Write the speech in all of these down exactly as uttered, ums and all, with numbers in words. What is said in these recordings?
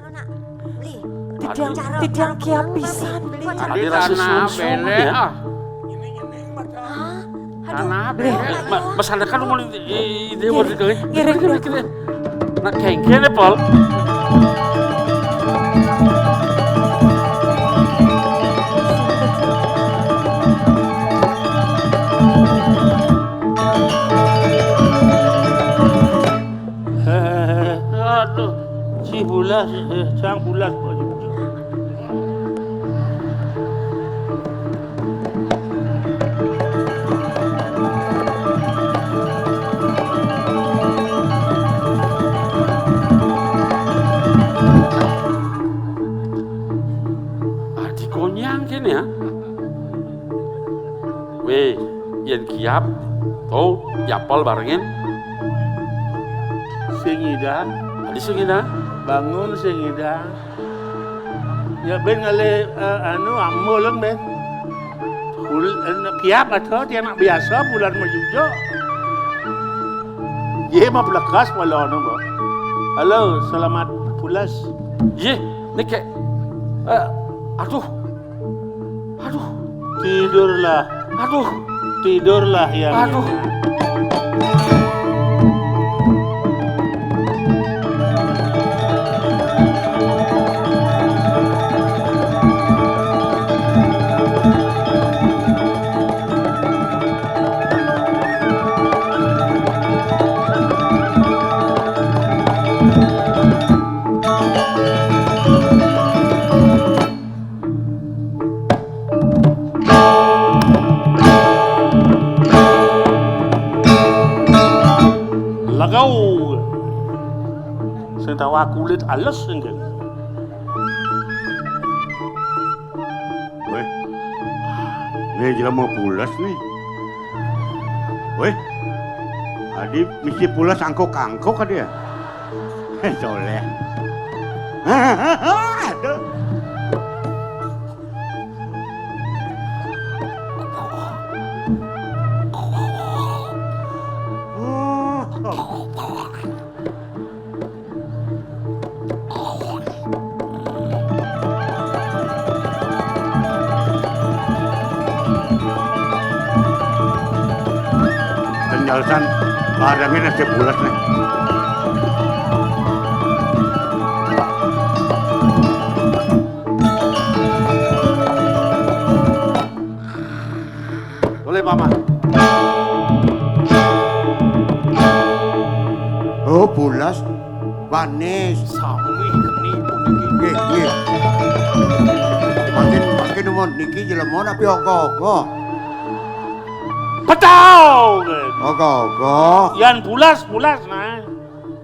Nak, beli. Titiang, titiang kiap pisan. Beli. Adi rasa tanah sungsung bele, ya. Ah. Hah? Aduh. Tanah bele. Ma-, masalah kan mau di, di, di, ngiring, ngiring, ngiring, ngiring. Nak kengke deh, Pol. Eh, aduh, si Bulas, eh, sang Bulas. Adi konyang kene ya. Weh, yén kiap, to, yapel barengin. Sing ida. Adi sing ida. Bangun sing ida. Ya, ben ngalih, eh, anu, amuleng, ben. Bul-, eh, kiap atau dia nak biasa, bulan majujuk. Ye, mah belekas, malah anu, Mbok. Halo, selamat pulas. Ye, niki. Eh, aduh. Aduh. Tidurlah. Aduh. Tidurlah yang Aduh. Nyenyak. Legau. Sing tawa kulit alus sing kene. Wéh. Né jelema pules né. Wéh. Adi mesti pules angkuk-angkuk adi ya. Soléh. Aduh. Penjelasan barangnya nasi bulat nih. Boleh, Paman. Oh, bulas. Banis. Sami geni puniki. Nggih, nggih. Makin, makin umur niki jelema napi ogoh-ogoh. Petau, nggih. Ogoh-ogoh. Yan bulas, bulas, nah.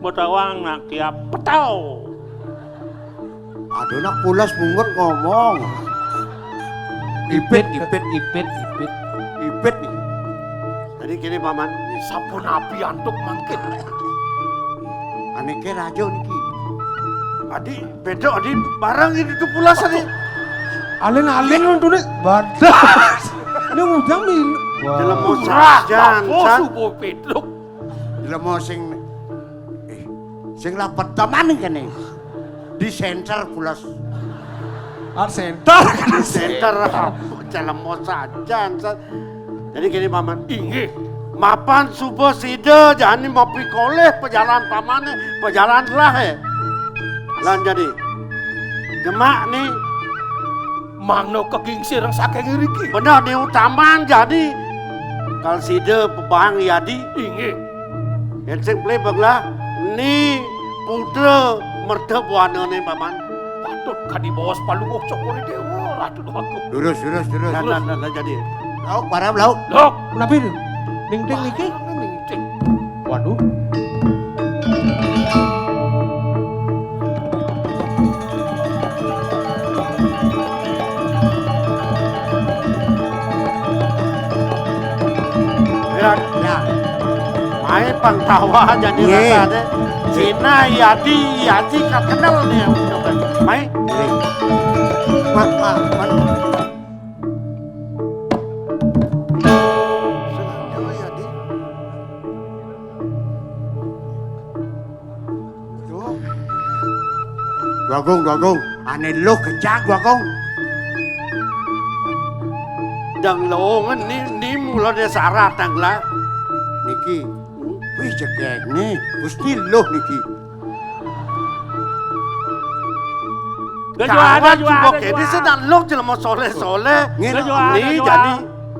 Betawang nak kiap petau. Aduh, nak pulas bungut ngomong. Ipit, ipit, ipit, ipit. Ipit nih. Jadi gini, Paman. Sampun api antuk mangkin. Aneh ke raja niki. Adi, beda, Adi, barang ini tuh pulas, Adi. Alin-alin nontonnya badas. Ini ngundang nih. Jelema sajan, apa san? Subuh peduk. Jelema sing, eh, sing lapet teman kene. Di center pulas. Ah, center. Di center, apa, jelema sajan, san. Jadi gini, Paman. Inggih. Mapan suba sida jani mapikolih pejalan pamane, pejalan lah, eh. Lan jadi. Jemak ni. Mangda kegingsir saking ngriki. Bener ni utaman jani. Kal sida pebang yadi. Inggih. Yen sing plebeng lah, ni putra merta buanane, Paman. Patut kadi baos palungguh Cokor Dewa, Ratu Déwagung. Lurus, lurus, lurus. Nah, nah, nah, nah, jadi. Lauk, barang lauk. Lauk. Menapi tu? Ningting niki? Barang ningting. Waduh. Ya. Ya. Mai pang tawa jadi nggih. Rasane. Cina yadi, yadi kakenel nih yang udah kan. Mai. Nggih. Mak, mak, mak. Sengaja yadi. Tuh. Dwagung, Dwagung, ané luh kejang, Dwagung. Dang lowongan ni, ni mula dé sarat dang lah. Niki, wis jegéné, Gusti luh niki. Gawat, gawat, cukup gawat, kéné gawat. Sing nak luh jelema soléh-soléh. Ngéné. Gawat, ni gawat. Jani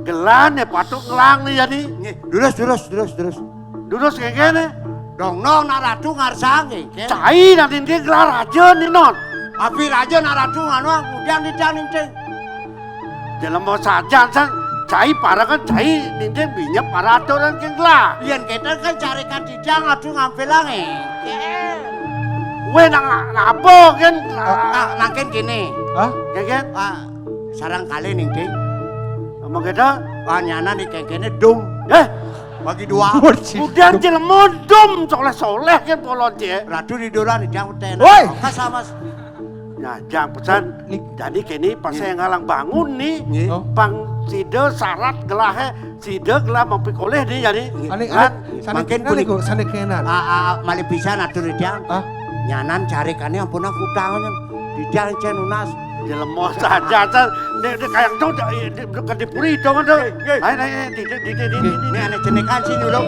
gelah né patut ngelang ni jani. Nggih, durus, durus, durus, durus. Durus kéngkén né. Dong nong nak ratu ngarsang kéngkén. Cai nak ninding gelah raja ni non. Abi raja nak ratu nganu, kemudian tidak ninding. Jelema sajan san, cai parangan cai ninding binyep paraturan kén gelah. Yén kéto kan carikan didang ratu ngampilang éngkén. Wéh, nang ngapa kén? Oh, ah, mangkin kéné. Hah? Ya kén? Ah, sareng kalih ninding. Ngomong kéto? Ah, nyanan di kéngkéné dum. Eh, bagi dua. Waduh. Udah jelema dum soléh-soléh kén polon cé. Ratu di doran didang péténan. Woi. Ongkas sama. Nah, jang pesan. Ni- Jadi kéné pas saya ngalang bangun ni, nggih. Oh. Pang sida sarat gelahé, sida gelah mapikolih ni jadi. Nggih. Ané, kan, ané, sané mangkin kénan punika. Niku, sané kénan. Ah, ah, ah, malih pisan atur didang. Ah? Nyanan carikané ampun kutang. Didang cén nunas. Jelema saja, nek, nek kayang tu, di, di, di, di puri dong tu. Nggih, nggih. Ayo, ayo, ayo, di, di, di, di, di, di. Ini anak jenekan sini, Lho.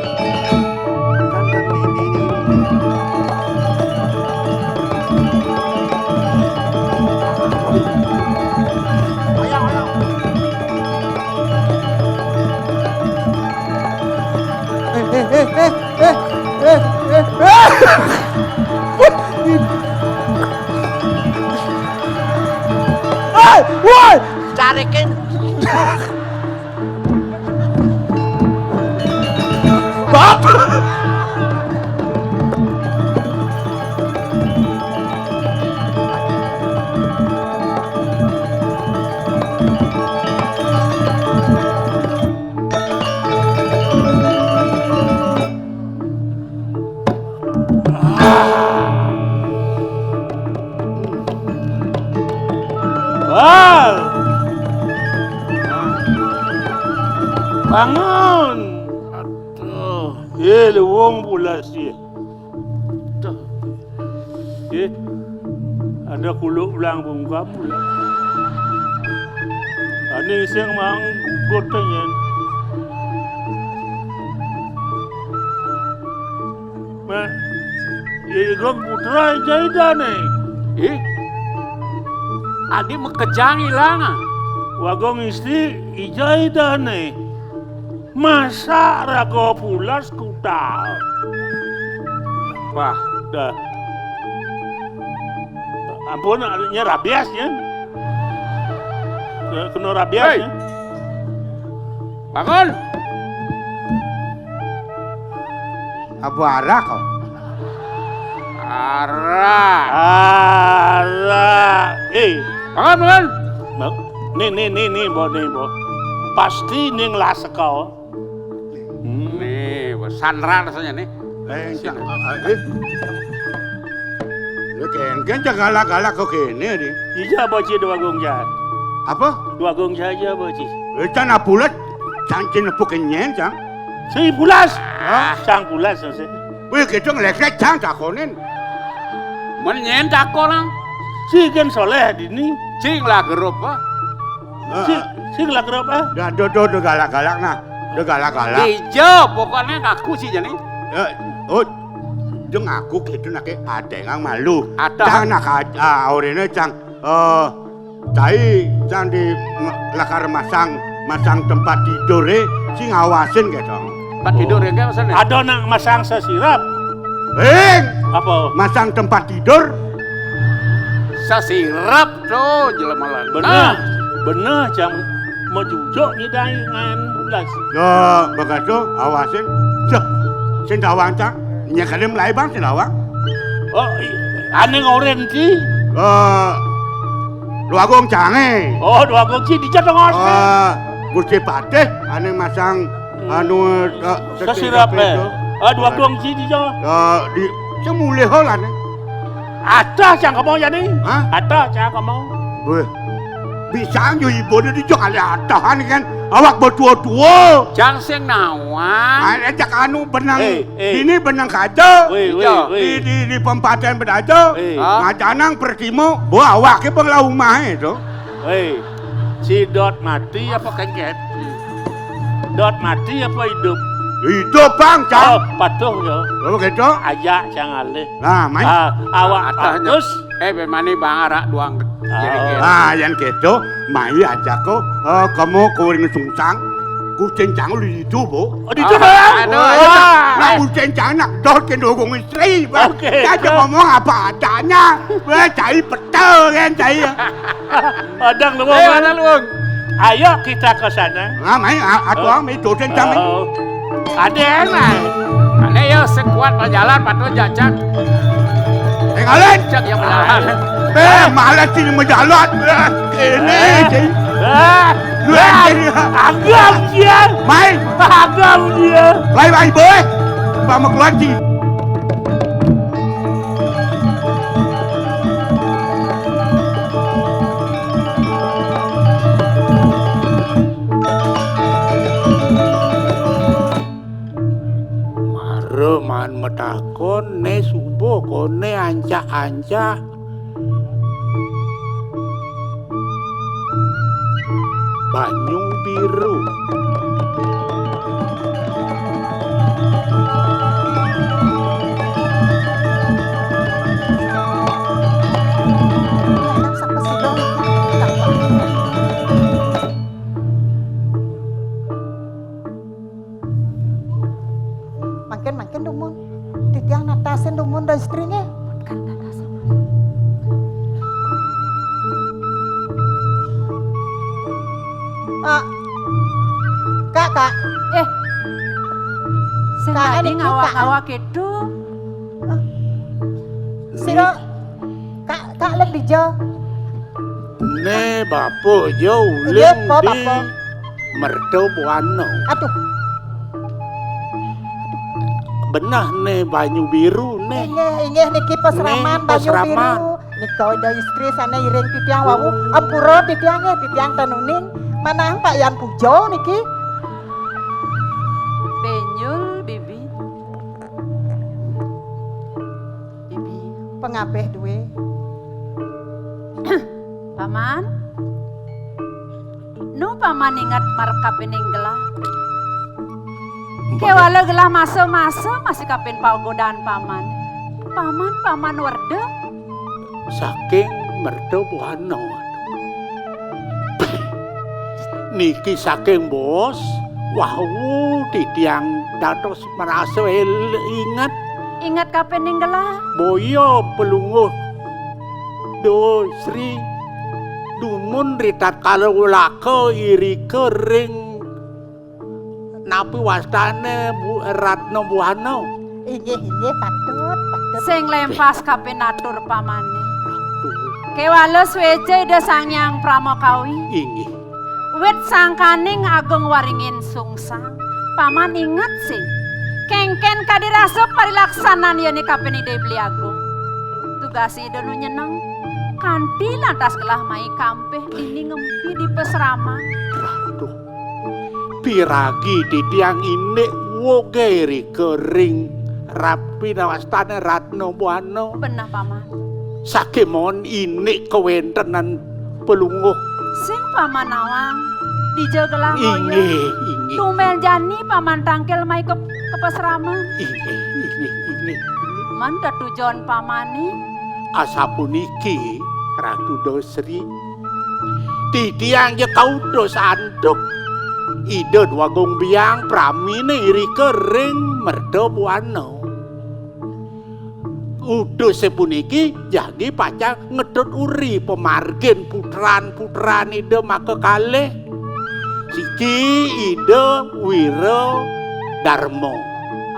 Eh, eh, eh, eh, eh, eh, eh. Hei, woi! Carikin. Bab. Bal. Bangun. Aduh, eh, luwung pula sih. Tuh. Eh, ada kuluk ulang bungkam pula. Ani sing mang gugut nyen. Mak, ya, Gong Putra ija idane. Eh? Adi makejang ilang, ah? Wagong Isti ija idane. Masak raga pulas kutal. Wah. Dah. Ampun, nya rabies, ya. Kena rabies, hei, ya. Bangun. Apa arah kau? Arah. Arah. Eh. Bangun, bangun. Bang. Ni, ni, ni, ni, Mbok, ni, Mbok. Pasti ning lah seka. Hmm. Nih, sandra rasanya nih. Eh, sini. Enggak, eh, eh. Lu kengken cak galak-galak kok kene, di. Iya, Boci, dua gong jahat. Apa? Dua gong jahat aja, Boci. Eh, can apulet, can cin nepuk kenyen, can. Si pulas. Hah? Sang pulas, maksudnya. Wih, gitu ngelek-lek, can takonin. Men nyen takon, ah. Si kan soleh dini. Cing lah gerup, ah. Sing, sing lah kerep, ah. Dah, dah, dah, dah galak-galak nah. Dah galak-galak. Ijo, pokoknya ngaku sih jani. Ya, oh, dia ngaku gitu nak ke ada yang malu. Ada. Jangan nak aja, ah, orangnya cang, eh, cai, cang di ma-, lakar masang, masang tempat tidur, eh, si ngawasin gitu. Tempat tidur ya, enggak maksudnya? Ada nak masang sesirap. Eh, apa? Masang tempat tidur. Sesirap. Tuh, jelema lanang. Bener, bener, cang majujuk nyidai ngan bulas. Ya, begitu, awasin. Cek, sing tawang, cang. Nya kadem lai bang, sing tawang. Oh, i-, ane ngoren ci. Eh, Dwagung cange. Oh, Dwagung ci, dija tengos. Eh, Gusti Patih, ane masang anu, eh, sesirap, eh. Ah, dua gong sini jo. Eh, di, semulih lah nih. Atah cang kamu jadi. Hah? Atah cang kamu. Weh. Bisa nyo ibu dia di jong alih atahan kan. Awak betua-tua. Cang sing nawang. Ada cak anu benang. Eh, eh. Ini benang kaca. Weh, weh, weh. Di, di, di pempaten bedaca. Eh. Ngacanang pertimo, bo awak ke bang lau umah itu. Weh, si Dot mati apa kengket? Dot mati apa hidup? Hidup, Bang, Cang. Oh, patuh ya. Oh, gitu. Aja Cang alih. Nah, main. Ah, awak atas. Eh, bemani bang arak duang. Ah, yang gitu, mai aja ko, eh, kamu kuring sungsang, kucing cang lu itu, Bu. Oh, di itu, Bang. Aduh, aduh. Nah, kucing cang nak dot ke dukung istri, Bang. Oke. Saya cuma ngomong apa adanya. Weh, cai petel kan, cai. Adang lu, eh, mana lu? Ayo kita ke sana. Nah, mai, atuang, mai, dosen kami. Oh. Ada yang lain. Ada ya sekuat berjalan, patut jajak. Tinggalin. Cak yang berjalan. Eh, malah sini berjalan. Eh, ini, eh, sini. Eh, lu eh, sini. Agam dia. Mai. Agam dia. Lai, lai, boy. Pama keluar, sini. Mara maan matakon, né suba koné ancak-ancak banyu biru. Mangkin, mangkin dumun. Titiang natasin dumun da istriné. Ah, Kak, Kak. Eh, sing Kak, tadi niki, Kak. Ngawak-ngawak itu. Ah. Sira, Kak, Kak, lek dija. Né bapa ja. Inggih, uling Bapa, di Bapa. Merta Buana. Aduh. Beneh né banyu biru né. Inggih, inggih niki pasraman. Né banyu pasraman. Biru. Nika Ida istri sané iring titiang wau. Ampura titiang nggih, titiang tan uning. Manahang Pak Yan Puja niki. Benyul, Bibi. Bibi, pangabih dué. Paman. Nu paman inget marep kapining gelah. Kéwala gelah masa-masa masih kapin pagodaan paman. Paman, paman werda. Saking Merta Buana. Niki saking bos, wau titiang dados marasa el-, inget. Inget kapining gelah. Boya Palungguh Dosri dumun ritatkala welaka irika ring napi wastané Bu-, Ratna Buana. Inggih, inggih, patut, patut. Sing lempas kapinatur pamané. Ratu. Kéwala suéca Ida Sang Hyang Pramakawi. Inggih. Wit sangkaning agung waringin sungsang. Paman inget sih. Kéngkén kadi rasa parilaksanan yéné kapining Ida Beli Agung. Tugas Ida nu nyeneng. Kanti lantas gelah mai kampih dini ngempi di pasraman. Ratu. Piragi titiang indik wogé rika ring rapi nawastané Ratna Buana. Beneh, Paman. Sakémaon indik kawéntenan Palungguh. Sing Paman nawang, dija gelah ngoyong. Inggih, inggih. Tumbén jani Paman tangkil mai ka, ka pasraman. Inggih, inggih, inggih. Men tetujon Pamané. Asapuniki, Ratu Dosri. Titiang ja kautus antuk Ida Dwagung Biang praminé irika ring Merta Buana. Utusé puniki jagi pacang ngetut uri pamargin putran-putran Ida makakalih. Siki Ida Wira Darma.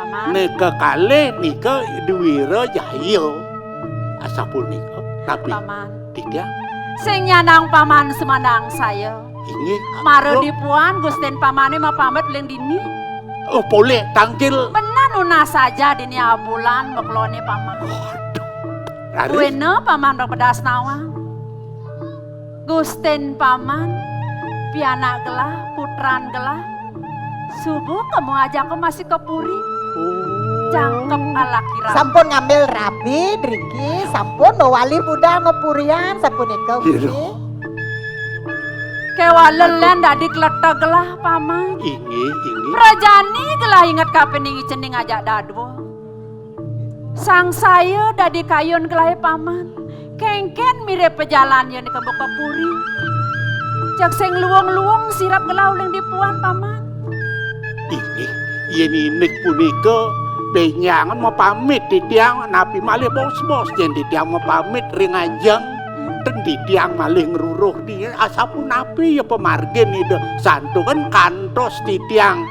Paman. Né kakalih nika Ida Wira Jaya. Asapunika. Tapi Paman. Titiang. Sing nyandang Paman sumandang saya. Inggih. Mara dipuan Gustin Pamané mapamit uling dini. Oh, polih tangkil. Beneh nunas saja dini abulan makeloné Paman. Waduh. Raris. Buina Paman bebedas nawang. Gustin Paman, Pianak gelah, putran gelah. Suba kemu ajaka masih ka puri. Oh. Jangkep alaki rabi. Sampun ngambil rabi, driki, sampun mawali budal ngapurian, sapunika, Iya, Gusti. Kéwala lén dadi kleteg gelah, Paman. Inggih, inggih. Prajani gelah inget kapining i cening ajak dadua. Sangsaya dadi kayun gelahé Paman. Kénkén mirib pajalan yén kebo ka puri. Cék sing luung-luung sirep gelah uling dipuan, Paman. Inggih, yén indik punika, bénjangan mapamit titiang, napi malih bos-bos yén titiang mapamit ring ajeng, ten titiang malih ngruruh dia, asapunapi ya pamargin Ida, santukan kantos titiang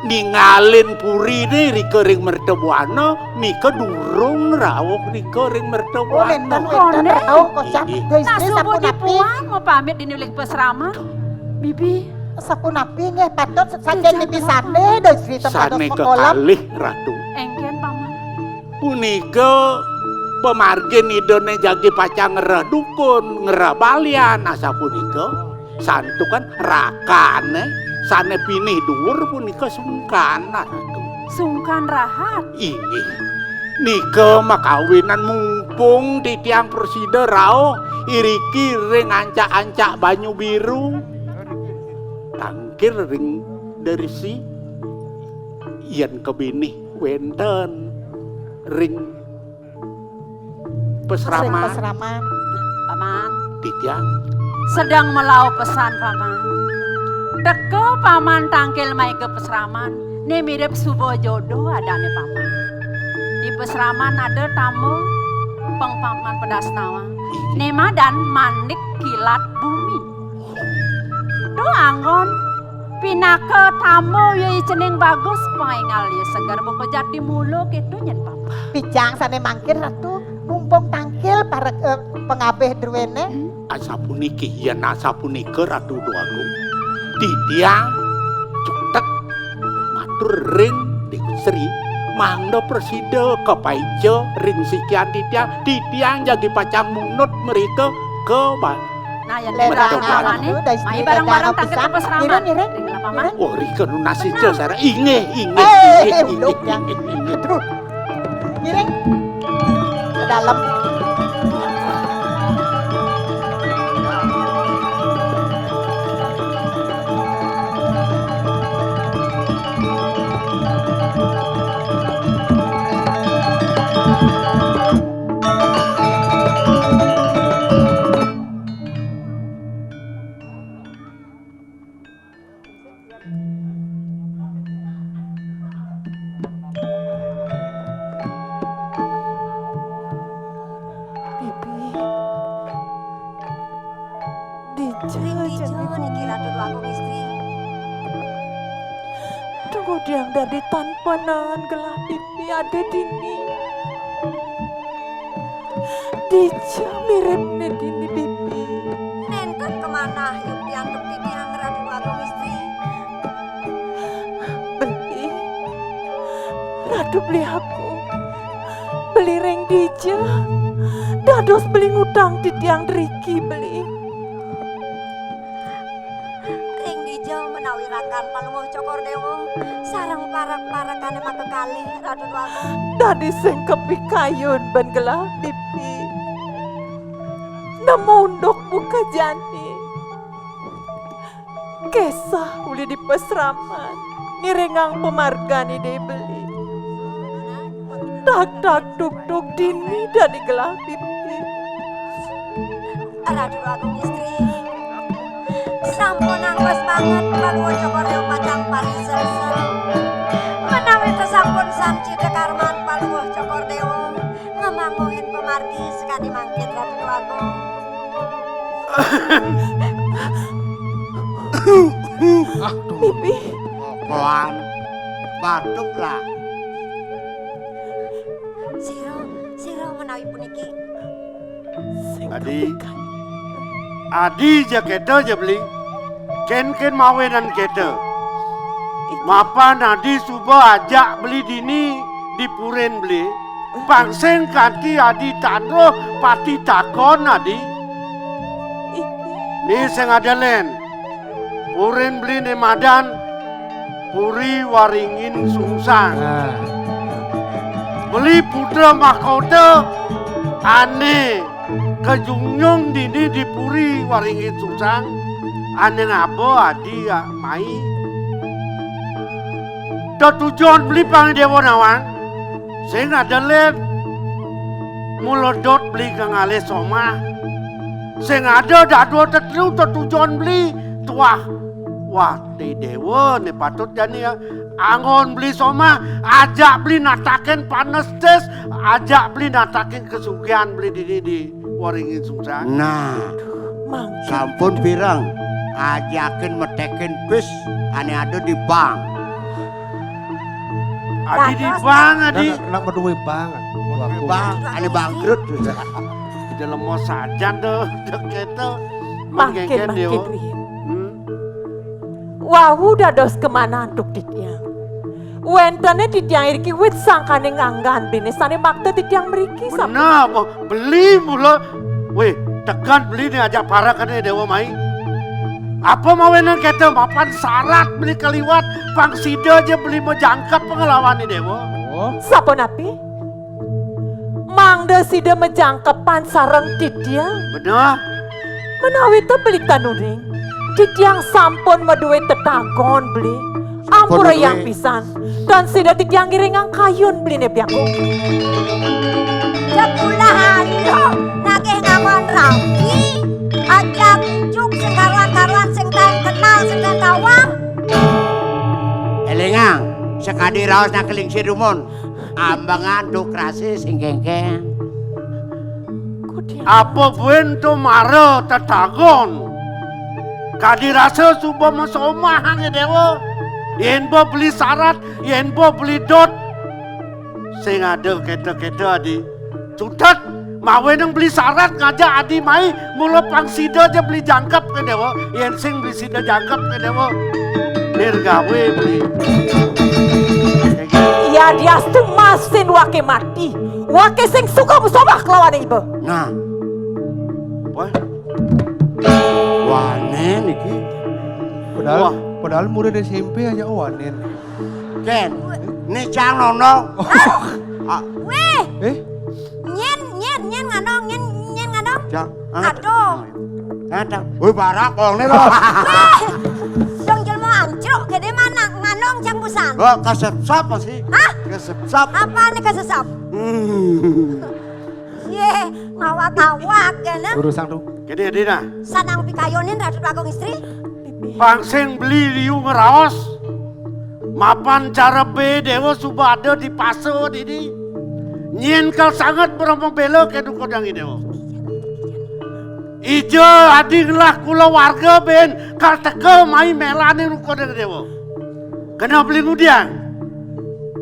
ningalin purine rika ring mertabuana, nika durung rauh rika ring mertabuana. Oh, wénten, wénten rauh kocap. Inggih. Nah, suba sapunapi? Dipuan mapamit dini uling pasraman. Bibi. Sapunapi nggih patut saking bibi sane, Dai Sri, sané kekalih, Ratu. Engken, Paman. Punika pamargin Idane jagi pacang ngrereh dukun, ngrereh balian, asapunika. Santukan rakane sane pinih duur punika sungkan, Ratu. Sungkan rahat. Inggih. Nika makawinan mumpung titiang prasida rauh iriki ring ancak-ancak banyu biru. Tangkil ring deresi yen kebinih wenten ring pasraman. Pasraman. Paman. Titiang. Sedeng melauh pesan, Paman. Teka Paman tangkil maega pasraman, né mirib suba jodoh adane Paman. Di pasraman ada tama pang Paman pedas nawang. Inggih. Né madan Manik Kilat Bumi. Duh anggon, pinaka tama ya i cening bagus, paingal ya seger, buka jati mula, kéto nyen Paman. Picang sane mangkin, Ratu, mumpung tangkil para, eh, pangabih druene. Asapuniki, yen asapunika, Ratu Déwagung, titiang cutet matur ring Déwi Sri, mangda prasida kapaica ring sikian titiang, titiang jagi pacang munut mrika ka ba-, Nah, yen mereka ledang barang awane, anak, mai barang-barang tangkil pisan. Ke pasraman. Ngiring, ngiring. Ring lah, Paman. Ngiring. Oh, rika nunas ica, Sarah. Inggih, inggih, eh, inggih, eh, inggih, uluk, inggih, yang inggih. Aduh. Ngiring. Ke dalam. Bibi. Dija. Ring dija jani niki, Ratu Déwagung Istri? Tunggu tiang dadi tan panan gelah Bibi ada dini. Dija miribne dini, Bibi? Nenten kamanah yuktiang titiang, Ratu Déwagung Istri? Beli, Ratu Beli Agung, beli ring dija, dados beli ngutang titiang driki, beli. Ring dija menawi rakan Palungguh Cokor Dewa sareng parek-parekane makakalih, Ratu Déwagung? Dadi sing kapikayun ben gelah Bibi. Nemu unduk buka jani. Kesah uli di pasraman, ngiringang pamargane Ida beli. Tag tag tug tug dini dadi gelah Bibi. Ratu Agung Istri, sampun angkos banget Palungguh Cokor Dewa pacang pariselsa. Menawi sampun sami cita karman Palungguh Cokor Dewa ngamangguhin pamargi sakadi mangkin, Ratu Agung. Ah, Bibi. Koan. Batuk lah. Sira, sira menawi puniki. Adi. Adi ja keta ja beli. Ken-ken mawinan keta. Mapan Adi suba ajak beli dini di purin beli. Pang sing kanti Adi tanuh pati takon Adi. Inggih. Ih, sing ada lén. Purin beli né madan Puri Waringin Sungsang. Nah. Beli putra mahkota ané kajunjung dini di Puri Waringin Sungsang, ané ngaba adi, ya, mai. Tetujon beli pang déwa nawang, sing ada lén. Mula dot beli ka ngalih somah. Sing ada dadua tetelu tetujon beli tuah. Wah, ti déwa né patut jani, ya. Anggon beli somah, ajak beli natakin panestis, ajak beli natakin kasugihan beli dini di Waringin Sungsang. Nah, mangkin sampun pirang, ajakin metekin bis ané ada di bank. Adi di bank, adi. Nak, nak meduwe bank. Meduwe bank, ané bangkrut. Jelema sajan to, kéto. Mangkin, mangkin, Déwa. Hmm. Wau dados kemana antuk titiang. Wéntené titiang iriki wit sangkaning anggan beliné sané makta titiang mriki. Bener, sampun. Beli mula. Wéh, tekan beli né ajak parekan né déwa mai. Apa mawinan kéto mapan sarat beli kaliwat, pang sida ja beli majangkep nglawan né déwa. Oh. Sapunapi? Mangda sida majangkepan sareng titiang. Bener. Menawi to beli tan uning, titiang sampun madué tetagon beli. Sampun madué. Ampurayang pisan. Tan sida titiang ngiringang kayun beliné biang. Cek ulah ayo nagih ngangon rabi. Ajak juk sing karuan-karuan sing tan kenal sing tan tawang. Élingang, sakadi raos nak kelingsir dumun. Ambengan dukrasi sing kéngkén. Apa buin to mara tetagon. Kadi rasa suba masomahang ya déwa. Yén ba beli sarat, yén ba beli dot. Sing ada kéto-kéto adi. Cutet, mawinan beli sarat ngajak adi mai, mula pang sida ja beli jangkep ké déwa. Yén sing beli sida jangkep ké déwa. Nirgawé beli. Yadiastu masin waké mati. Waké sing suka musabah kelawan iba. Nah. Wah. Wanén iki. Padahal, wah, padahal murid S M P aja wanén. Kén, né cang nonong. Ah. Wéh. Eh? Nyén, nyén, nyén nganong, nyén, nyén nganong. Cang, angkat. Aduh. Angkat, cang. Woi, barak kong né to. Wéh. Dong jelema ancruk, gedé mana nganong cang busan. Oh, kasepsap masih. Hah? Kasepsap. Apa nih kasesap? Hmm. Yé, ngawak-ngawak kéné. Urusan tuh. Gedé, gedé dah. Sanang pikayunin Ratu Bagong Istri. Pang sing beli liu ngraos. Mapan cara bé déwa suba ada di pasa dini. Nyén kal sanget brama béla ké duka dang déwa. Ija adi ngelah kula warga bén kal teka mai melané duka dang déwa. Kena beli ngudiang.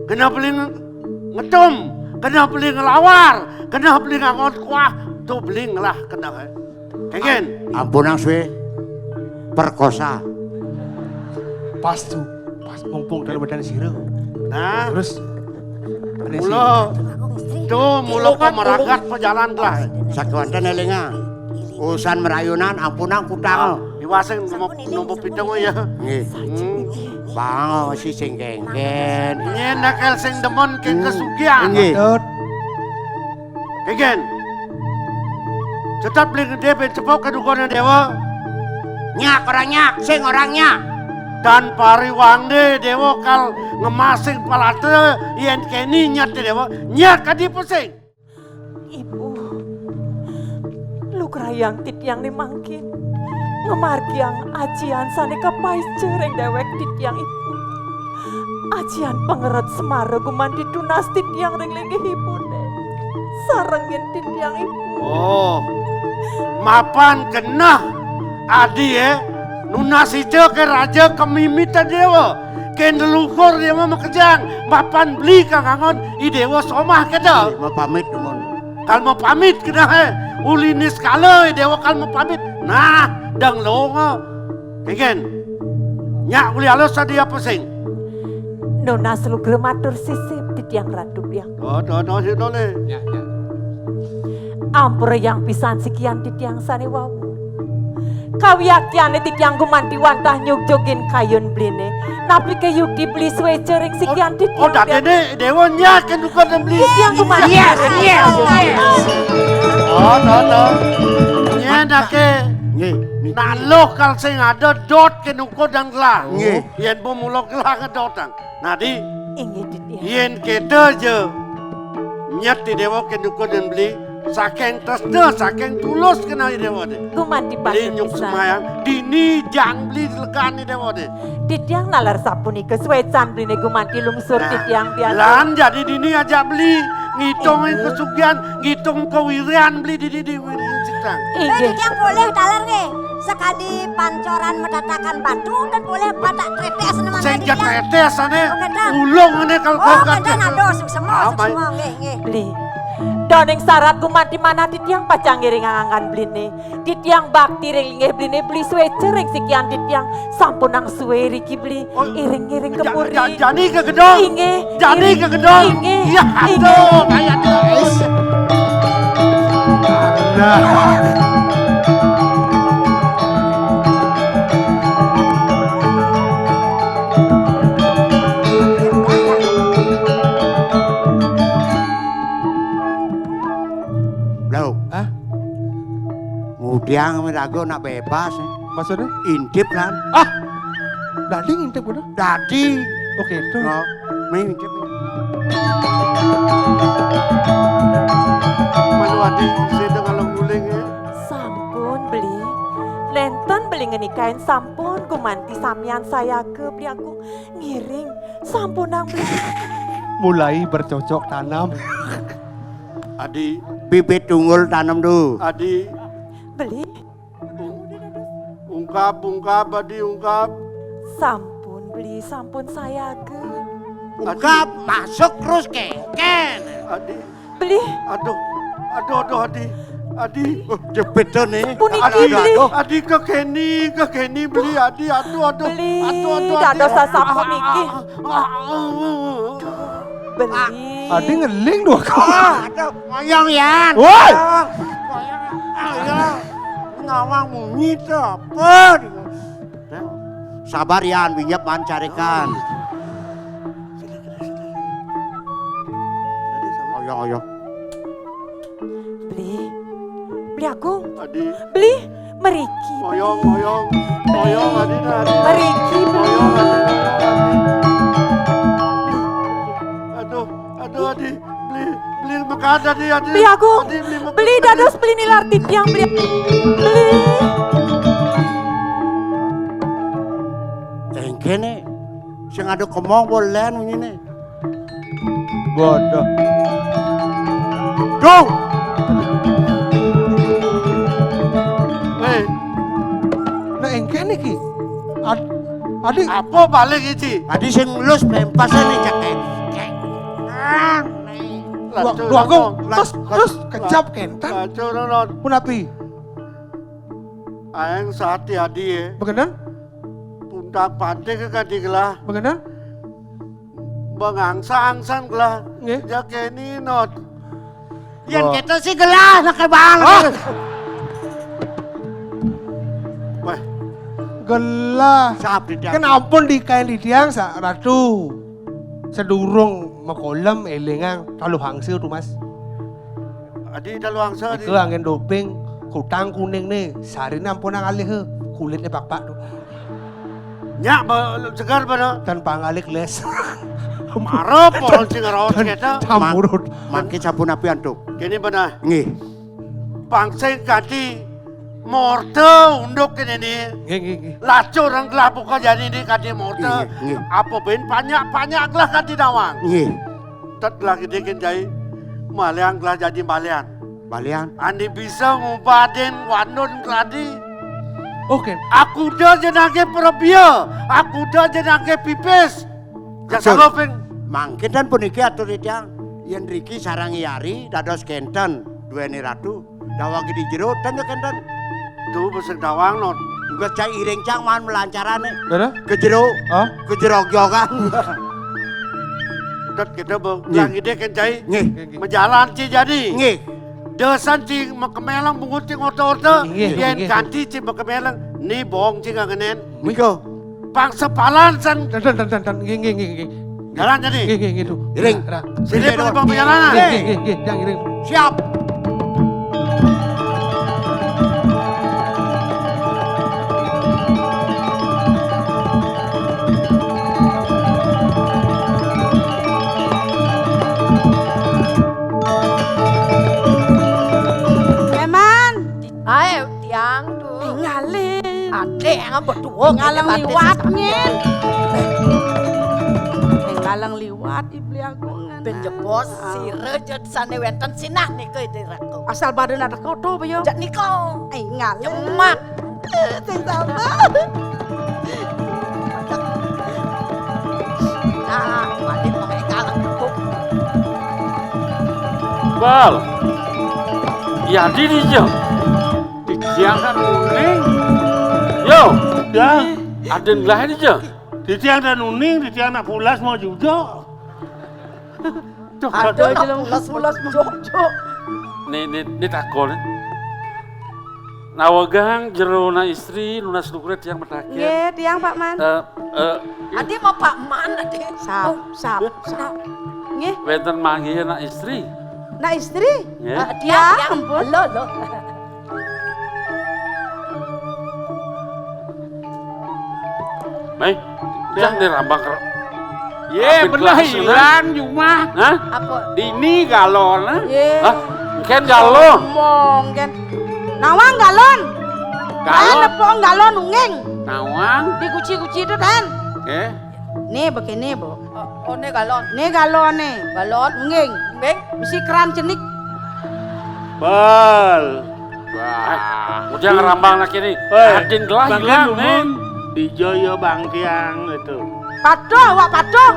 Kena beli nge-, ngetum. Kena beli ngelawar. Kena beli ngangon kuah. To beli ngelah kena, eh. Kéngkén. Ampunang sué perkosa. Pas tuh, pas mumpung dalam badan sira. Nah. Terus, ada mula sih. Tuh, mula pemeragat pejalan telah. Sakéwanten élingang. Urusan merayunan ampunang kutang. Iwasing nompo, nompo pitung ya. Nggih. Hmm. Bang, si sing kéngkén. Nyén nak kal sing demen ké kesugihan. Nggih. Patut. Kéngkén. Tetep beli gedé ben cepok ké dukana déwa. Nyak orang nyak, sing orang nyak. Dan pariwangné déwa kal ngemasing palatra yén kéné nyat déwa. Nyak kadi pesing. Ibu, lugrayang titiang né mangkin. Ngamargiang ajian sané kapaica ring déwék titiang, Ibu. Ajian pangeret semara gumanti tunas titiang ring linggih ibuné. Sarengin titiang, Ibu. Oh, mapan keneh adi, eh. Nunas ica ké raja kamimitan déwa. Ké leluhur déwa makejang, mapan beli kangangon i déwa somah kéto. Mapamit dumun. Kal mapamit keneh, eh. Uli niskala i déwa kal mapamit. Nah, dang longa. Kéngkén. Nyak uli alus adi apa sing? Nunas lugra matur sisip titiang Ratu Biang. Doh, doh, doh, sik doh, Le. Nyak, nyak. Ampurayang pisan sikian titiang sané wau. Kawiaktiané titiang gumanti wantah nyugjugin kayun beliné. Napi ké yukti beli suéca ring sikian titiang? Oh, dadéné Déwa nyak ké nuka dan beli. Titiang gumanti. Yes, yes, yes. Oh, no, no. Nyén aké. Nggih. Nak luh kal sing ada dot ké nuka dan gelah. Nggih. Yén bu mula gelah ngedotang. Nadi, inggih, Didi. Yén kéto ja nyet Déwa ké nuka dan beli, saking tresna, saking tulus kenal Déwa dé. Gumanti beli patut nyuk pisan. Sumayang, dini jang beli lekan Déwa dé. Titiang nalar sapunika suécan beliné gumanti lungsur. Nah, titiang biasa. Lan jadi dini ajak beli, ngitung kesugihan, ngitung kewirian beli di, di, di, di, di, di, di. Inggih. Titiang polih taler nggih. Sekadi pancoran matatakan batu dan polih patak tretés neman. Sing ja tretés ané. Oh, kénten. Ulung ané kal. Oh, kénten, aduh, suksma, suksma, nggih, nggih. Beli. Doning sarat gumanti manah titiang pacang ngiring anggan beliné. Titiang bakti ring linggih beliné, beli suéca ring sikian titiang. Sampunang sué riki beli. Oh, iring-iring ka puri. Jani ka gedong. Inggih. Jani ka gedong. Inggih. Ya, aduh, kaya aduh. Nah. Loh. Hah? Ngudiang miraga nak bebas. Maksudnya? Intip lan. Ah! Dadi ngintip kudu? Dadi. Oh, gitu. Oh, main intip. Malu adi, sida kalau nguling ya. Sampun beli. Nénten beli ngenikain sampun gumanti samian sayaga beli aku ngiring. Sampunang beli. Mulai bercocok tanam. Adi. Bibit tunggul tanam tuh. Adi. Beli. Ungkap, ungkap, Adi, ungkap. Sampun, beli, sampun sayaga. Ungkap, masuk terus kéngkén. Adi. Beli. Aduh, aduh, aduh, Adi. Adi. Oh, jepit to nih. Puniki, aduh, beli. Aduh. Adi, kékéni, kékéni, beli, Adi. Aduh, aduh. Beli, aduh, aduh, Adi. Dados sasampun niki. Ah, ah, ah, ah. Beli. Adi ngeling dua kali. Ah, aduh, ngoyong, Yan. Woi. Ngoyong. Ah, iya. Nawang munyi to apa? Sabar, Yan, winyep man carikan. Ngoyong, ngoyong. Beli. Beli Agung. Adi. Beli. Mriki. Moyong, moyong. Moyong, Adi, nah, Adi. Mriki, Beli. Moyong, Adi, nah, Adi. Aduh, aduh, Adi. Beli, beli mekat, Adi, Adi. Beli Agung. Adi, beli mekat. Beli dados, beli nilar titiang, beli. Beli. Engkéné. Sing ada kemong, bolén munyiné. Bodoh. Duh. Éh. Nah, engkén iki. Ad-, Adi. Apa balik iki? Adi sing ngelus pempasé nih, cek. Cek. Lah, Dua-, tuh, dua kong. Lah, terus, lah, terus lah, kejap kénten. Lah, tuh, Ron. Punapi? Aéng sati adi, ya. Begenen? Puntak pantik ka digelah. Begenen? Bangangsa-angsan gelah. Nggih. Jakéni not. Yén wah. Kéto sih gelah nak bang. Ah. Wah. Gelah. Sap di tiang. Kan ampun dikain di tiang sa Ratu. Sedurung makolem élingang taluh angsa tuh, Mas. Adi taluh angsa, Adi. Nika anggén doping, kutang kuning nih, sariné ampunang alih, kulitné pakpak tuh. Nyak ba-, segar pada. Tan pangalik les. Mara pohon sing raos kéto. Tan tamurut. Mangké sapunapi antuk? Kéné beneh. Nggih. Pang sing kanti morta unduk kéné né. Nggih, nggih, nggih. Lacur renggelah buka jani né kanti morta. Nggih, nggih. Apa bén panyak-panyak gelah kanti nawang. Nggih. Tet gelah gedé kén jai, malian gelah jadi malian. Malian. Andi bisa ngubadin wandun keladi. Oké. Akuda jenengé prebia, akuda jenengé pipis. Jang sanggup, Ping. Mangkin dan puniki atur titiang. Yén riki sareng yari dados kénten duéné ratu. Dawang di jero, ten ya kénten. Tuh, besek dawang, Not. Engko cai iring cang man melancarane. Bener? Ke jero. Hah? Ke jero jogan. Dot kita, Bang. Nggih. Lah ngidih kén cai. Nggih. Majalan ci jadi. Nggih. Desan cing makemeleng bungut cing orta-orta. Inggih, yén inggih. Ganti cing makemeleng, né bong cing ngangenén. Nika. Pangsepalan san. Ten, ten, ten, ten, ten. Inggih, inggih, inggih, inggih. Jalan jadi. Inggih, inggih, inggih, tuh. Iring. Ra, ra. Sini, Bang, Bang, penyarangan. Inggih, inggih, inggih, inggih, inggih. Siap. Eman. Ae, tiang tuh. Ngalih. Adek, yang berdua. Ngaleng liwat, nyen. Ngaleng liwat, Ibli Agung. Ben jebos, sira jed sane wenten sinah nika, Ida Ratu. Asal badan ada koto, apa ya? Jak nika. Eh, ngalih. Cemak. Eh, sing sabar. Ah, mati pakai kalah kebuk. Bal. Ya, di dia. Di tiang kan kuning. Yo. Ya. Aden lah ini, Jo. Di tiang dan uning, di tiang nak pulas mau juga. Tuh, ada aja lah pulas, pulas, pulas, pulas. Nih, nih, nih takon. Nawegang jero na istri, nunas lukure tiang mataken. Nggih, tiang Pak Man. Eh, eh, Adi mau Pak Man, Adi. Sap, sap, sap. Nggih. Wenten manggihe na istri. Na istri? Nggih. Eh, tiang, tiang. Ampun. Lo, lo. Mai, tiang di rambak. Ye, belah ilang jumah. Hah? Apa? Dini galon, eh? Ye. Hah? Engken galon. Ngomong, kan. Nawang galon. Galon. Ayo nepok galon ungging. Nawang. Dikuci-kuci itu, Dan. Oke. Nih, begini, Bu. Oh, oh, nih galon. Nih galon, nih. Galon. Ungging. Ungging. Mesti keran cenik. Bal. Wah, udah ngerambang lagi nih. Hei, adin gelah bangkiang hilang, dumun. Nih. Di Joyo bangkiang itu. Patuh, awak patuh.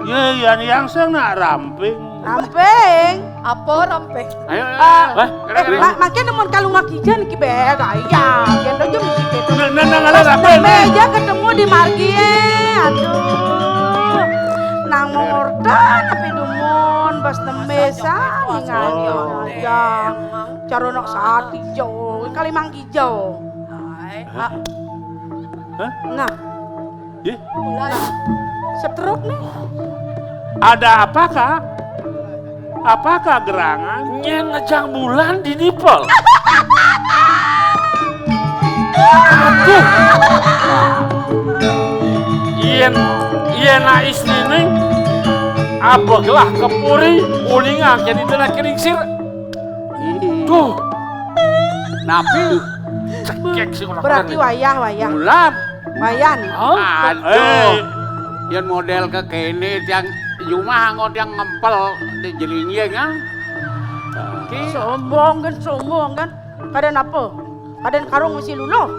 Ye, yan yang sing nak ramping. Ramping. Apa ramping? Ayo, ayo, eh, ayo. Eh, eh, ma-, makin nemen kalung akijan ki be gaya. Yen aja mesti gitu. Nah, nah, nah, nah, pas nah, tembe nah. Aja ketemu di margi, eh. Aduh. Nang mengorta tapi dumun, pas tembe sa, ingat, oh. Ya. Cara nak sati jo, kali manggi jo. Hah? Hah? Nah. Ih. Setruk nih. Ada apakah? Apakah gerangan? Nyen ngejang bulan di nipel. Aduh. Yen, yen na istri ning, apa gelah kepuri, uningan jadi tenak keringsir. Tuh. Napi? Cekek sih orang. Berarti orang ini. Wayah, wayah. Bulan. Wayah nih. Hah? Aduh. Eh. Yen model kekene tiang jumah anggo tiang ngempel di jelinjing, kan? Ki. Sombong kan, sombong kan. Kadang apa? Kadang karung mesti luluh.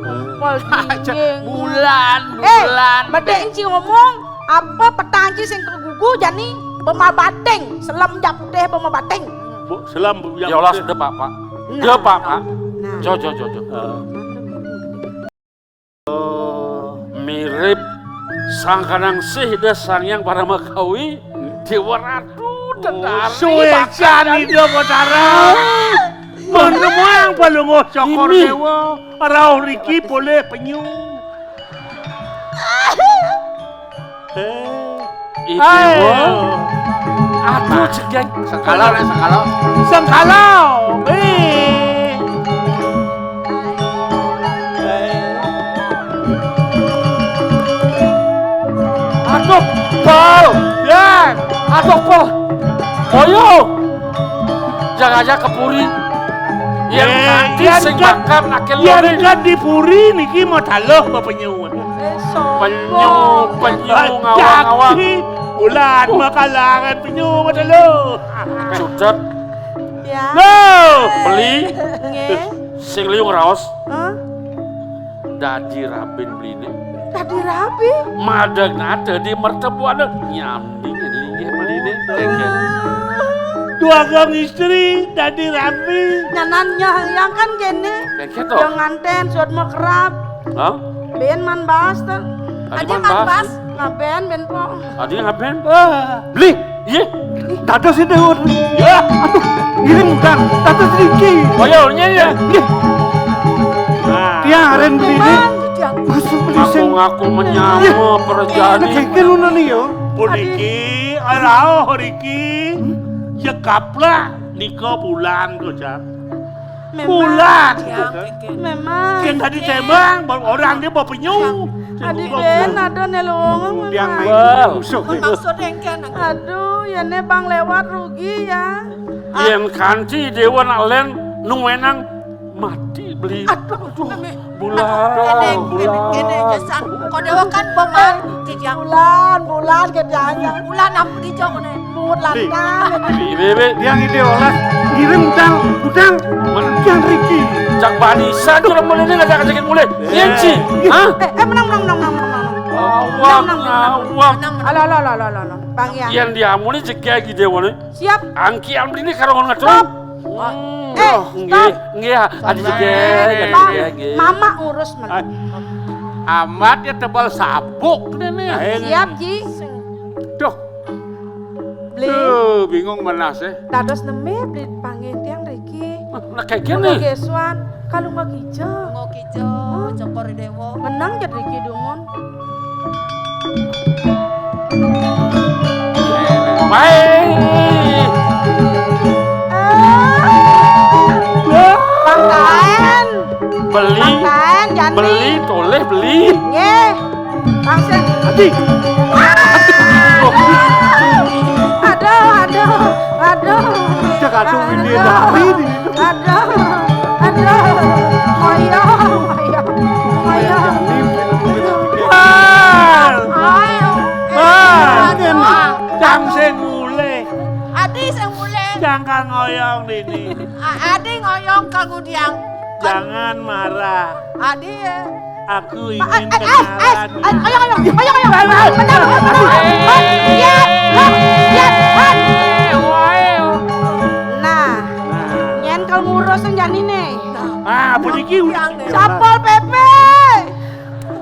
Ngempel jelinjing. Bulan, eh, bulan. Bedek enci ngomong, apa petang ci sing kegugu jani bema bating, selem jak putih bema bating. Bu, selem bu, jak putih. Ya Allah, sudah, Pak, Pak. Nah. Ya, Pak, Pak. Nah. Jo, jo, jo, jo. Eh. Mirip Sang Kanangsih dah Sang Hyang Paramakawi, Dewa Ratu, Tentara. Suwecan Ida Batara. Menemang palungguh Cokor Dewa, rauh riki polih penyu. Eh. Ibu. Aduh, cegeng. Sengkala, sengkala. Sengkala. Eh. Aduh, Pol. Ya. Aduh, Pol. Ayo. Jangan aja ke puri. Yang eh, nanti yang sing kan, bakal akil yang kan di puri niki mau taluh apa penyu. Penyu, penyu, ngawang-ngawang. Bulan makalangan penyu mata lu. Sudet. Ya. Lo. Beli. Nggih. Sing liu ngraos. Hah? Dadi rabin beline. Dadi rabi? Madeg nate di mertebuane nyambi linggih beline. Kengken. Dua gang istri dadi rabi. Nyanan nyah yang kan kene. Kengken to. Jangan ten suat mekerap. Hah? Ben man bas to. Adi man bas. Ngaben ben po. Adi ngaben? Wah. Beli. Iya. Dados Déwa. Ya. Aduh, ngiring budal. Dados niki. Ayo, nyanyi ya. Nggih. Nah. Tiang aren beli ini. Mang, Jang. Masuk beli sing. Ngaku-ngaku menyama perjani. Niki nunun yo. Puniki, arauh riki. Jekaplah nika bulan, Jang. Memang. Bulan. Jang, kengken. Memang. Sing tadi tembang, orang dia bawa penyu. Jang. Adi gen, aduh, nelong. Tiang main musuh. Mun maksud engken, engken. Aduh, ya ne bang lewat rugi ya. Yén kanthi Déwa nak lén nuwenang mati beli. Aduh, aduh. Bulan, Eneng, bulan. Eneng, eneng, jasan. Kok Déwa kan boman, Jang. Bulan, bulan, ke jajan. Bulan ampun ijo kene. Mut lantang. Bi, bi, bi. Tiang ide olah. Ngiring budal, budal. Mana? Tiang riki. Cak bani saja orang mulai ini ngajak-ngajakin mulai. Iya, Ci. Hah? Eh, eh, menang, menang, menang, menang, menang, menang. Awak, menang, menang, menang. Awak. Menang, menang. Alo, alo, alo, alo, alo, alo. Bang ya. Yang diamuni jegé lagi dia, mana? Siap. Angki amri ini karo ngono. Stop. Hmm. Eh, oh, stop. Nggih, nggih, adi jegé, Bang, nggih, nggih. Mama urus men. Amat ya tebal sabuk nih, nih. Siap, Ji. Duh. Beli. Duh, bingung menas, eh. Dados neme beli panggih tiang riki. Nah, kayak gini. Gesuan, kalau nggak kijo. Nggak kijo, cokor Déwa. Menang jad riki dumun. Baik. Bang Kaen. Beli. Bang Kaen, jani. Beli, toleh beli. Nggih. Bang Sen. Adi. Aduh, aduh, aduh. Cek aduh ini lari di. Aduh, aduh, ngoyong, ngoyong, ngoyong. Mal. Ayo. Mal. Aduh. Cang sing mulih. Adi sing mulih. Cang kang ngoyong dini. A-, Adi ngoyong kang udiang. Jangan marah. Adi ya. Aku ingin kenalan. Ayo, ayo, ayo, ayo, ayo. Menang, menang, menang. Iya, iya, iya. Nah, nyen kalau ngurus yang jani nih. Ah, puniki. Satpol P P.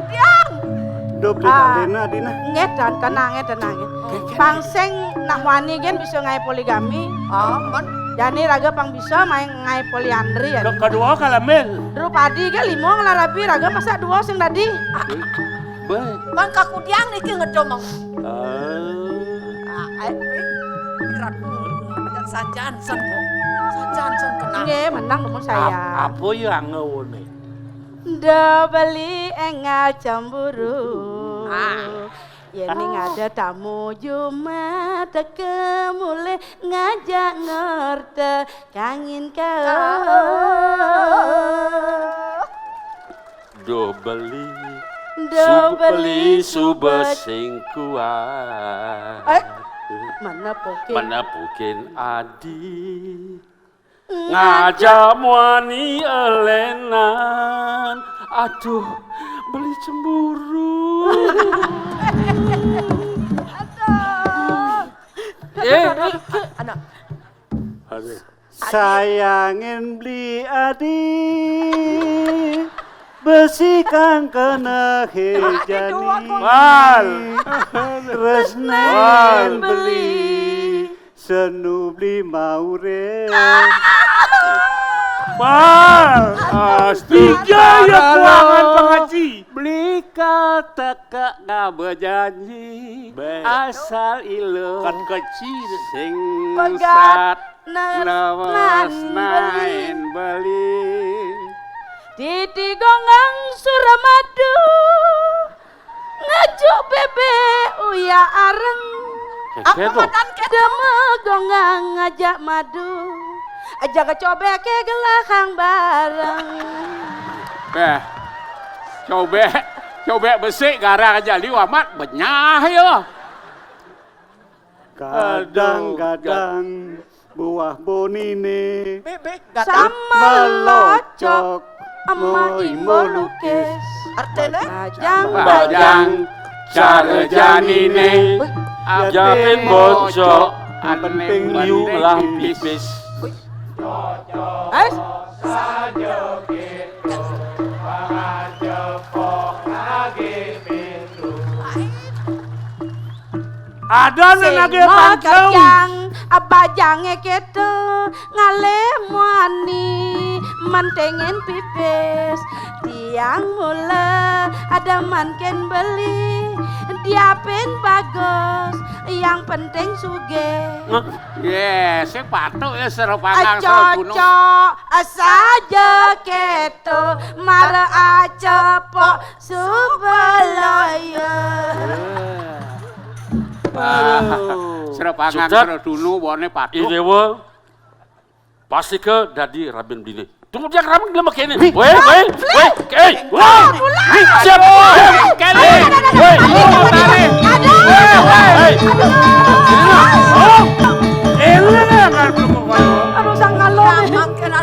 Yang. Duh, Dina, Dina. Nggih, dan tenang ya, tenang ya. Bang sing nak wani gen bisa ngae poligami. Ah, men. Jani raga pang bisa main ngae poliandri ya. Ke-, kedua kalamil. Drupadi ke lima ngelar rabi raga masa dua sing tadi. Baik. Bang kakudiang niki ngedo mang. Ah. Ah, eh, eh. Berat. Sajan sen, Bu. Sajan sen kenal. Nggih, menang dumun saya. Ap-, apa ya ngawone? Nda beli engal cemburu. Ah. Yén ning ada tamu jumat teka mulih ngajak ngerta kangin kau. Duh beli. Duh beli suba sing kuat. Eh, mana pokin? Mana pokin adi? Ngajak muani elenan. Aduh, beli cemburu. Aduh. Eh, anak. Aduh. Sayangin beli adi. Besi kang kena hejani. Mal. Tresnain beli. Senu beli maure. Mal. Astaga, ya kuangan pengaji. Beli kau teka ngaba janji. Baik. Asal ilo. Kan kecil. Sing pegat sat. Nawas nain beli. Titi gonggang Suramadu. Ngajuk bebek uya areng. Apa madan kene? Dema gonggang ngajak madu. Aja kecobek ke gelahang bareng. Beh. Cobek, cobek besik garang aja liu amat benyah ya. Kadang-kadang buah bonine. Bebek gadang. Sama melocok, melocok, ema imbo lukis. Artine? Bajang, bajang, cara janine. Japin bocok, penting liu ngelah pipis. Ais. Ada nang age pantau. Abajangé kéto ngalih muani, mentingin pipis. Tiang mula ada mangkin beli, diapin bagus, yang penting sugih. Yé, sing patuk ya, sira pangang, sira gunung. Cocok saja kéto, mara acepok subalaya. Ah, sira pangang, sira dunu, wone patuk. Idéwa, pastika dadi rabin beliné. Tunggu dia rabin gelem kéné. Wéh, wéh, wéh, éh, wéh. Siap. Kéné. Wéh. Aduh. Aduh. Aduh. Aduh. Aduh, sang ngalor.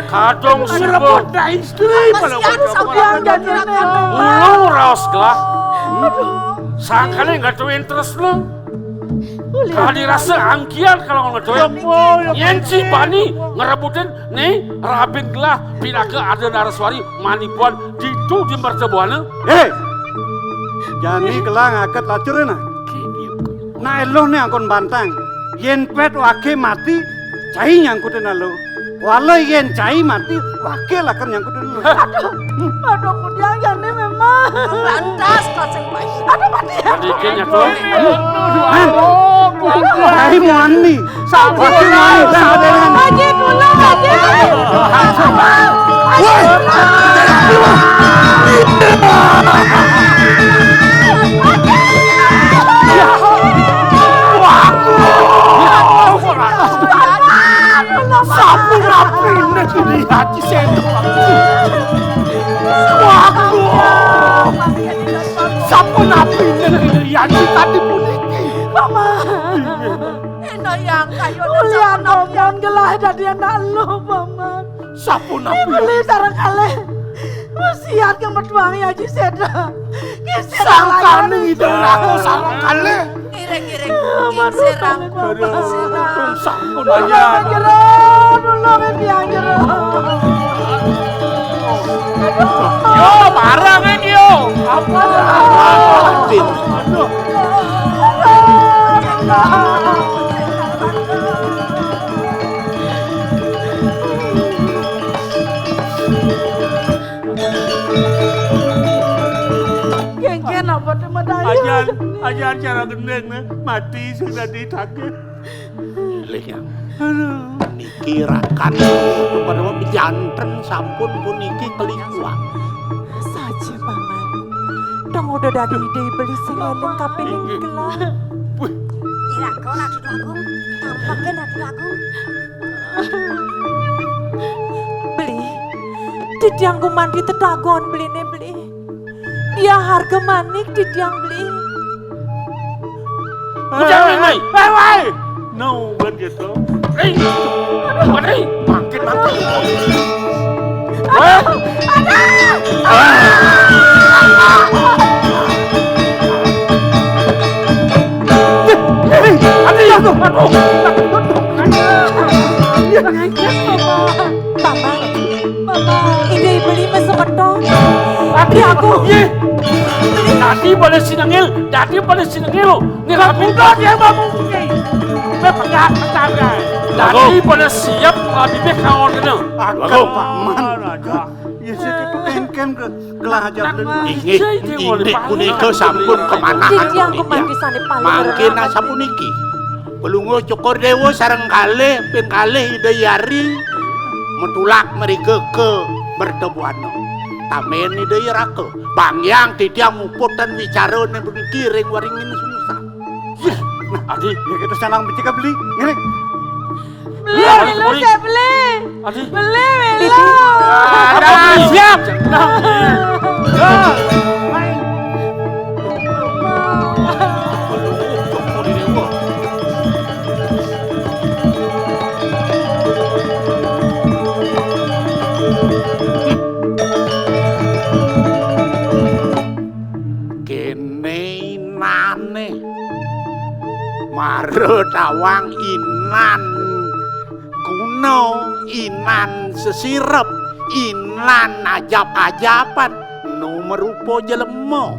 Kadung sira padha istri pada. Kasihan sampeyan, jadiné. Ulung raos gelah. Aduh. Sangkane nggak tuwin tresna. Kadi rasa angkian kalau ngedoyok. Yen ci bani ngerebutin nih rabin gelah pinaka ada naraswari manipuan ditu di mertabuana. Hé. Jani gelah ngaket lacurna. Nah, eluh nih angkon bantang. Yen pet wake mati, cai nyangkutin elu. Wala yen cai mati, wake lakar nyangkutin elu. Aduh, aduh, kudiang jani memang. Lantas kasing bayi. Aduh, mati ya. Tadi kayaknya tuh. Hah? Cai muani. Sampun, sampun. Haji, tulung, Haji. Woi. Sampun apine kene Haji Seno. Waduh. Sampun apine kene Haji tadi puniki. Paman. Eno yang kayu. Ulian omong gelah dadi anak lu, Paman. Sapunapi? Beli sareng kalih. Wasiat kemetuang ya Haji Seda. Sangkane ide aku sareng kalih. Ngiring-ngiring. Aduh, sirang. Aduh, sampun aja. Jero, tulung tiang jero. Yo, barang iki yo. Apa? Aduh. Kengken apa tuh medaya? Ajan, ajan cara gendeng nih, mati sudah ditagih. Pilih ya. Aduh. Niki rakan pada janten sampun puniki kelikuan. Saja, Paman. Dong udah dadi ide beli sing eling kapining gelah. Wih. Iraga Ratu Agung, tampake Ratu Agung. Beli, titiang gumanti tetagon beline, Beli. Dia harga manik titiang Beli. Ujar, Mai. Eh, Mai. No, bukan gitu. Eh, bukan, eh. Mangkin, mangkin. Eh. Aduh. Aduh. Paman, Paman, ide beli mesemeton. Tapi aku. Yé. Dadi pada sinengil, dadi pada sinengil. Nih, tapi dia mau mungkin. Pepegat pecagai. Dadi pada siap, Habibie kawan kena. Aduh, Paman. Ya, sik itu kengken ke gelah aja. Inggih, inggih punika sampun kemanahan. Titiang gumanti sane paling. Mangkin asapuniki. Pelungguh Cokor Dewa sareng kalih ping kalih Ida Yari metulak mrika ka mertabuana. Tamen Ida Yaraka. Bangyang titiang muput ten wicarane puniki ring waringin sungsang. Nah, Adi, ya kita sanang becik beli. Ngene. Beli, beli, beli. Beli, beli. Adi. Beli, beli. Ada, siap. Nah. Ya. Kene inane. Mara tawang inan guna, inan sesirep, inan ajap-ajapan, no merupa jelema.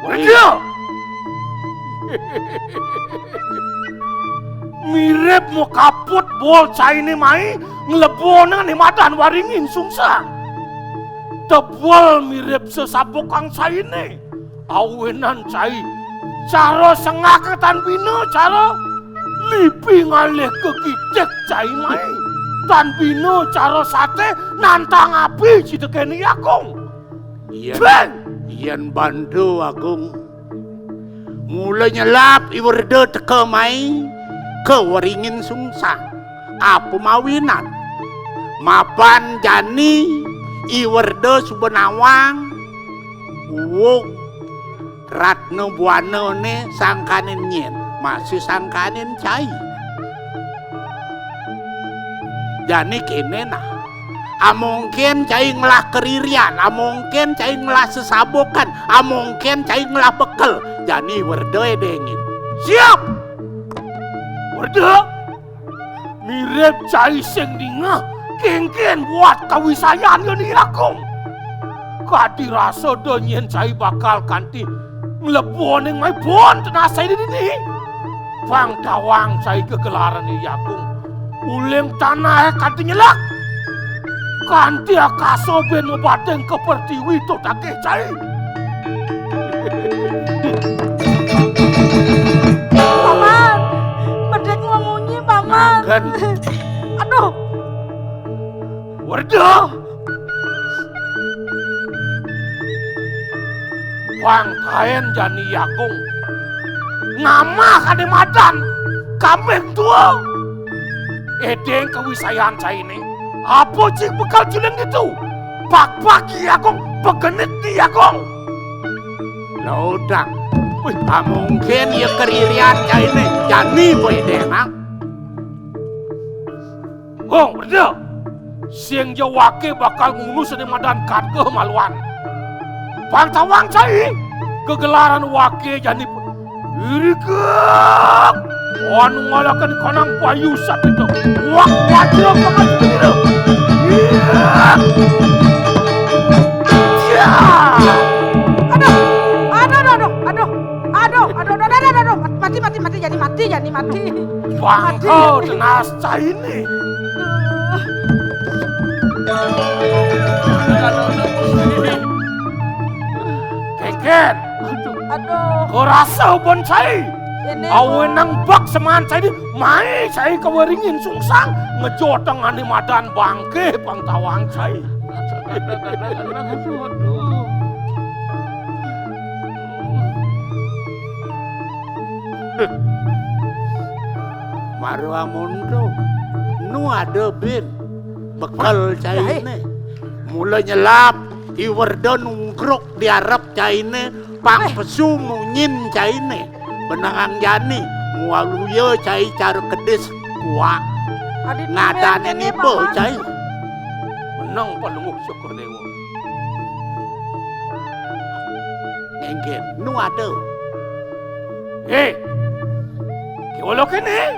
Wajah! Mirib makaput bol cainé mai nglebona ning madan Waringin Sungsang. Tebel mirib sesabukang cainé. Awinan cai cara sengak tan bina cara lipi ngalih kegitik cai mai. Tan bina cara saté nantang api citekené Agung. Yén, Bang! Yén banda Agung mula nyelap I Werda teka mai ka Waringin Sungsang, apa mawinan? Mapan jani I Werda suba nawang uug Ratna Buanané sangkaning nyén, masih sangkaning cai. Jani kéné nah. Amongkén cai ngelah karirian, amongkén cai ngelah sesabukan, amongkén cai ngelah bekel. Jani Werda édéngin. Siap! Werda, mirib cai sing dingeh, kénkén buat kawisayan Yoni Agung. Kadi rasa da nyén cai bakal kanti ngleboning mai bon tenas cai dini. Pang tawang cai gegelaran Yoni Agung. Uling tanah kanti nyelak. Kanti akasa bin mabating ka pertiwi to tagih cai. Paman, bedik mamunyi, Paman. Kan. Aduh. Werda. Pang taén jani Agung. Ngamah kadé madan. Kambing tua. Édéng kawisayan cainé. Apa cai bekel juling ditu? Pag-pag Yoni Agung, pegenit Yoni Agung. Lodang. Wih, amongkén ya karirian cainé. Jani apa édéng, Mang? Hong, Werda. Sing ja waké bakal ngunus ane madan Kadka maluan. Pang tawang cai, gegelaran waké jani Irikek! Anu ngalaken kanang bayu sapita. Wak wajra paman sendiri. Iya. Iya. Aduh, aduh, aduh, aduh, aduh, aduh, aduh, aduh, aduh, aduh, aduh, mati, mati, mati, jadi mati, jadi mati. Bangkau tenas caine. Kengken. Aduh. Aduh. Kerasa ubon cai. Ini. Awenang bak semaan cai di mai cai kaweringin sungsang ngejoteng ane madan bangke pang tawang cai. Aduh. Mara amonto. Nu ada bin. Bekel caine. Mula nyelap Iwerda nungkruk di arep caine, pang pesu munyin caine. Benengang jani, mualuya cai cara kedis kuak. Ngadane niba cai. Meneng Palungguh Cokor Dewa. Nggih, nu ada. Hé, kewala kene,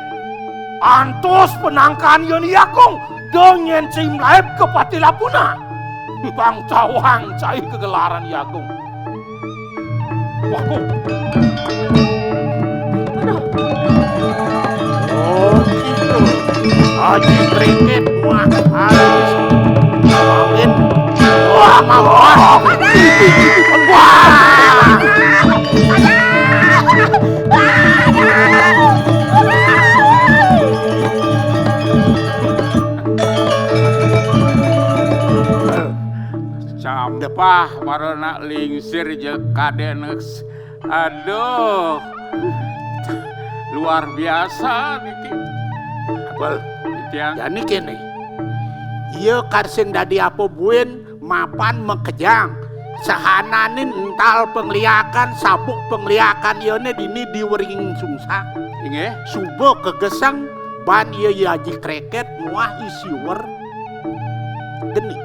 antos penangkan yen yakung, do nyen cai mlaib ke pati lapuna. Bang tawang cai kegelaran yakung. Wakung. Aduh. Oh, gitu. Aji Kriket, wah, halus. Makin. Wah, mawar. Wah. Campah marana lingsir je kadenes. Aduh. Luar biasa niki. Bel, tiang. Jani kene. Iya kar sing dadi apa buin mapan makejang. Sahananin ental pengliakan, sabuk pengliakan iyane dini di Wringing Sungsang. Inggih. Suba kegeseng ban iya Aji Kreket muah I Siwer geni.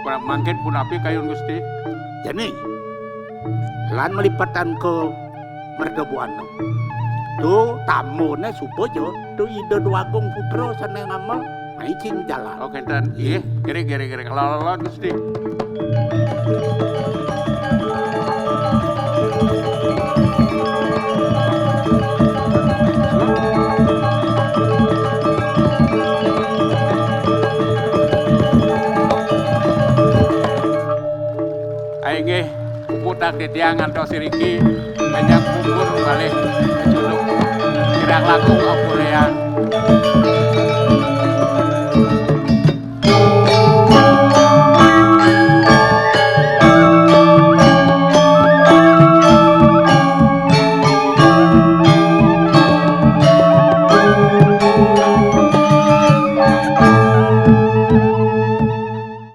Pra-, mangkin punapi kayun Gusti? Jani, lan malipetan ke Merga Buana. Tu tamune suba ja, tu Ida Dwagung Putra sane ngamel, maicing jalan. Oh, kenten. Iya. Nggih, gere, gere, gere. Lalon, Gusti. titiang ngantos iriki, benjang pungkur malih kejuluk kirang langkung ampurayang